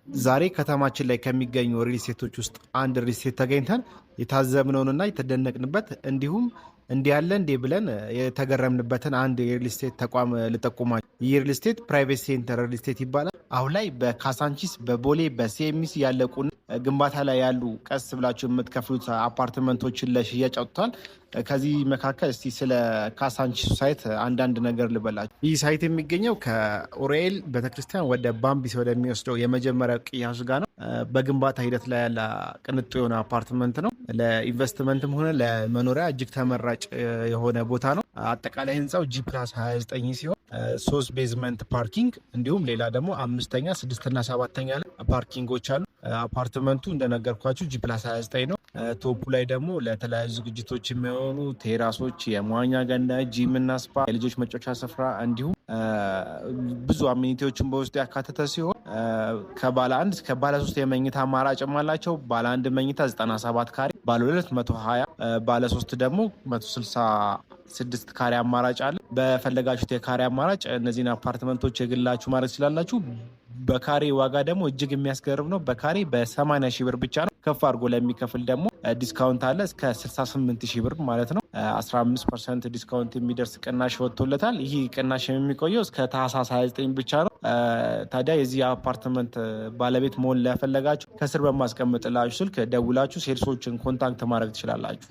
ዛሬ ከተማችን ላይ ከሚገኙ ሪል ስቴቶች ውስጥ አንድ ሪል ስቴት ተገኝተን የታዘብነውንና የተደነቅንበት እንዲሁም እንዲህ ያለ እንዴ ብለን የተገረምንበትን አንድ የሪል ስቴት ተቋም ልጠቁማችሁ። ይህ ሪል ስቴት Private Center ሪል ስቴት ይባላል። አሁን ላይ በካሳንቺስ፣ በቦሌ፣ በሲኤምሲ ያለቁ ግንባታ ላይ ያሉ ቀስ ብላችሁ የምትከፍሉት አፓርትመንቶችን ለሽያጭ አውጥቷል። ከዚህ መካከል እስቲ ስለ ካሳንቺስ site አንዳንድ ነገር ልበላችሁ። ይህ site የሚገኘው ከኡራኤል ቤተክርስቲያን ወደ ባምቢስ ወደሚወስደው የመጀመሪያው ቅያሱ ጋር ነው። በግንባታ ሂደት ላይ ያለ ቅንጡ የሆነ አፓርትመንት ነው። ለኢንቨስትመንትም ሆነ ለመኖሪያ እጅግ ተመራጭ የሆነ ቦታ ነው። አጠቃላይ ህንፃው G+29 ሲሆን ሶስት basement parking እንዲሁም ሌላ ደግሞ አምስተኛ፣ ስድስትና ሰባተኛ ላይ parking ኦች አሉ። አፓርትመንቱ እንደነገርኳችሁ G+29 ነው። Top ኡ ላይ ደግሞ ለተለያዩ ዝግጅቶች የሚሆኑ terrace ኦች፣ የመዋኛ ገንዳ፣ ጂም እና spa፣ የልጆች መጫወቻ ስፍራ እንዲሁም ብዙ amenity ዎችን በውስጡ ያካተተ ሲሆን ከባለ አንድ እስከ ባለ ሶስት የመኝታ አማራጭም አላቸው። ባለ አንድ መኝታ 97 ካሬ፣ ባለ ሁለት 120፣ ባለ ሶስት ደግሞ 166 ካሬ አማራጭ አለ። በፈለጋችሁት የካሬ አማራጭ እነዚህን አፓርትመንቶች የግላችሁ ማድረግ ትችላላችሁ። በካሬ ዋጋ ደግሞ እጅግ የሚያስገርም ነው። በካሬ በ80 ሺህ ብር ብቻ ነው። ከፍ አድርጎ ለሚከፍል ደግሞ discount አለ፣ እስከ 68 ሺህ ብር ማለት ነው። 15% discount የሚደርስ ቅናሽ ወጥቶለታል። ይህ ቅናሽ የሚቆየው እስከ ታህሳስ 29 ብቻ ነው። ታዲያ የዚህ አፓርትመንት ባለቤት መሆን ለፈለጋችሁ ከስር በማስቀምጥላችሁ ስልክ ደውላችሁ sales ኦችን contact ማድረግ ትችላላችሁ።